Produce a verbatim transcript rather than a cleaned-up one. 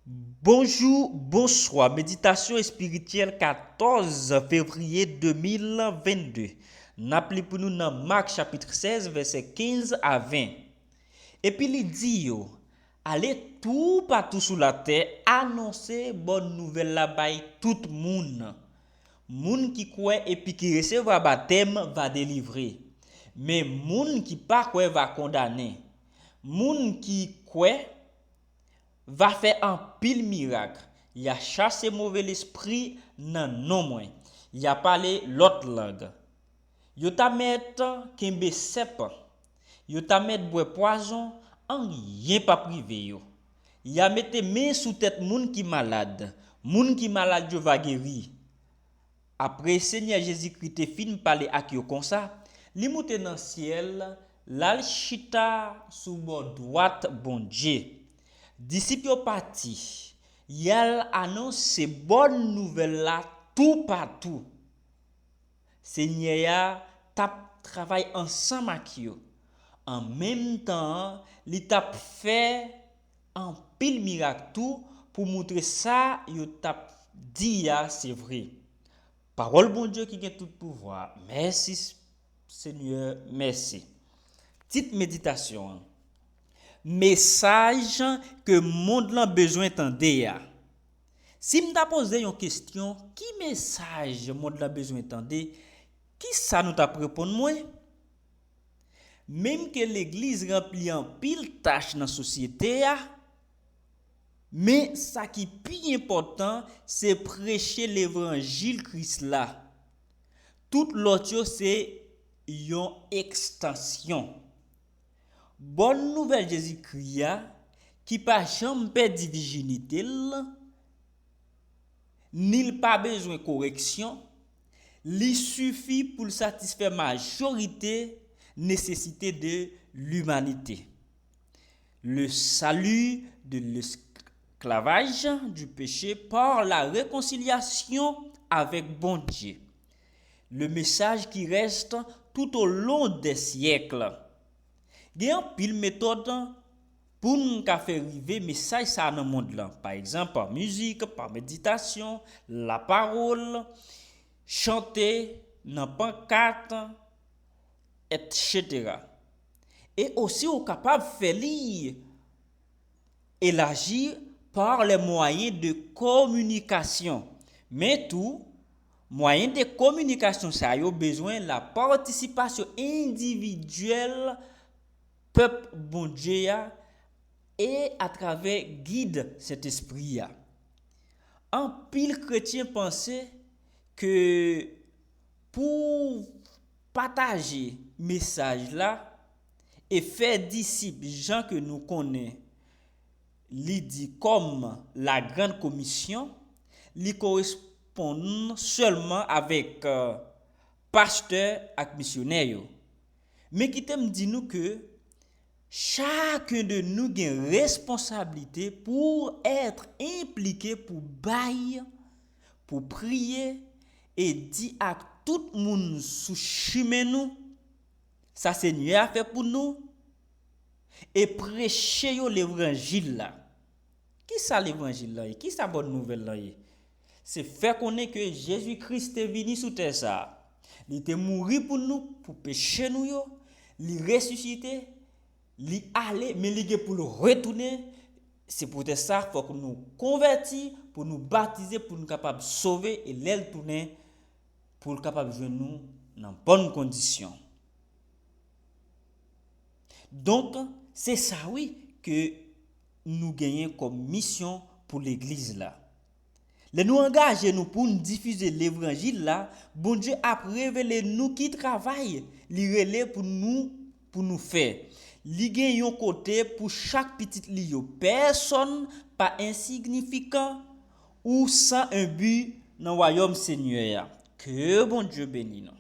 Bonjou, bonswa. Meditasyon espirityèl katòz fevriye de mil vennde. N ap li pou nou nan Mak chapit sèz, vèsè kenz a ven. Epi li di yo, "Ale toupatou sou latè, anonse bòn nouvèl la bay tout moun. Moun ki kwè epi ki resevwa batèm va delivre, men moun ki pa kwè va kondane. Moun ki kwè va fè anpil mirak. Y a chase move lespri nan non mwen. Y a pale lòt lang. Yo ta mèt kenbe sèpan. Yo ta mèt bwè pwazon, anyen p ap rive yo. Y a mete men sou tèt moun ki malad. Moun ki malad yo va geri." Apre Senyè Jezikri te fin pale ak yo konsa, li moute nan syèl, l al chita sou bò dwat Bondye. Disip yo pati, y al anonse bòn nouvèl la toupatou. Senyè a t ap travay ansanm ak yo. An menm tan an, li t ap fè anpil mirak tou pou moutre sa yo t ap di a se vre. Pawòl Bondye ki gen tout pouvwa. Mèsi, Senyè, mèsi. Tit meditasyon an: Mesaj ke mond lan bezwen tande a. Si m ta poze yon kesyon, "Ki mesaj mond lan bezwen tande?" Ki sa nou t ap reponn mwen? Menm ke legliz ranpli anpil tach nan sosyete a, men sa ki pi enpòtan, se preche levanjil Kris la. Tout lòt yo se yon ekstansyon. Bòn nouvèl Jezikri a, ki pa janm pèdi vijinite l, ni l pa bezwen koreksyon, li sifi pou l satisfè majorite nesesite de limanite. Le salut de l'esclavage du péché par la réconciliation avec Bondye. Le message qui reste tout au long des siècles. Gen anpil metòd pou n ka fè rive mesaj sa a nan mond lan. Pa egzanp, pa mizik, pa meditasyon, lapawòl, chante, nan pankat, etsetera. E osi, ou kapab fè li elaji par les moyens de communication. Men tou, mwayen de kominikasyon sa yo bezwen la patisipasyon endividyèl pèp Bondye a e atravè gid Sentespri a. Anpil kretyen panse ke pou pataje mesaj la e fè disip jan ke nou konnen li di kòm la Grande Commission, li koresponn sèlman avèk, euh, pastè ak misyonè yo. Men kite m di nou ke chacun de nous gen responsablite pou èt enplike, pou bay, pou priye e di ak tout moun sou chimen nou sa Senyè a fè pou nou e preche yo levanjil la. Kisa levanjil lan ye? Kisa bòn nouvèl lan ye? Se fè konnen ke Jezi Kris te vini sou tè sa a. Li te mouri pou nou, pou peche nou yo. Li resisite, li ale, men li gen pou l retounen. Se poutèt sa, fòk nou konvèti, pou nou batize, pou nou kapab sove, e lè l tounen, pou l kapab jwenn nou nan bòn kondisyon. Donk, se sa wi ke nou genyen kòm misyon pou legliz la. Lè nou angaje nou pou n difize levanjil la, Bondye ap revele nou ki travay li rele pou nou, pou nou fè. Li gen yon kote pou chak pitit li yo. Pèsonn pa ensignifikan ou san en bi nan wayòm Senyè a. Ke Bondye beni nou.